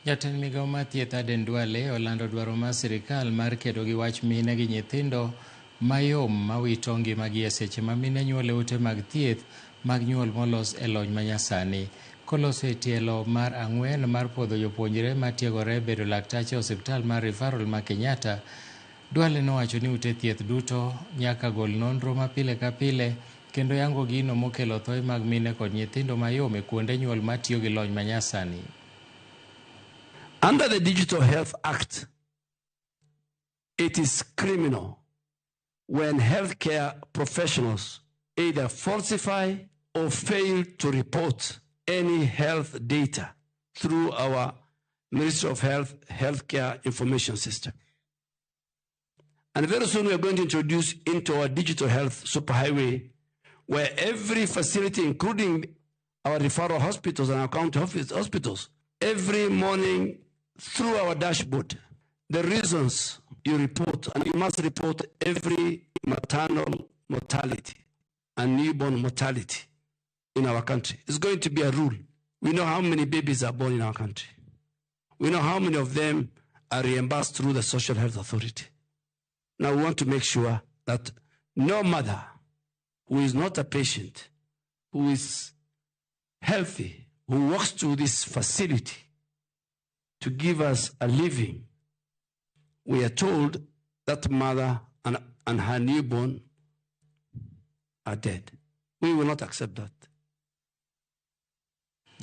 Jatend migao mar thieth Aden Duale olando dwaro mar sirikal mar kedo gi wach mine gi nyithindo mayom mawito ngimagi e seche ma mine nyuol e ute mag thieth mag nyuol molos e lony manyasani. Koloso e tielo mar ang'wen mar puodho jopuonjre matiegore bedo laktache e osiptal mar referral ma Kenyatta, Duale nowacho ni ute thieth duto nyaka gol nonro ma pile ka pile kendo yango gino mokelo thoe mag mine kod nyithindo mayom e kuonde nyuol matiyo gi lony manyasani. Under the Digital Health Act, it is criminal when healthcare professionals either falsify or fail to report any health data through our Ministry of Health Healthcare Information System. And very soon we are going to introduce into our digital health superhighway, where every facility, including our referral hospitals and our county hospitals, every morning through our dashboard, the reasons you report, and you must report every maternal mortality and newborn mortality in our country. It's going to be a rule. We know how many babies are born in our country. We know how many of them are reimbursed through the Social Health Authority. Now we want to make sure that no mother who is not a patient, who is healthy, who walks to this facility to give us a living, we are told that mother and her newborn are dead. We will not accept that.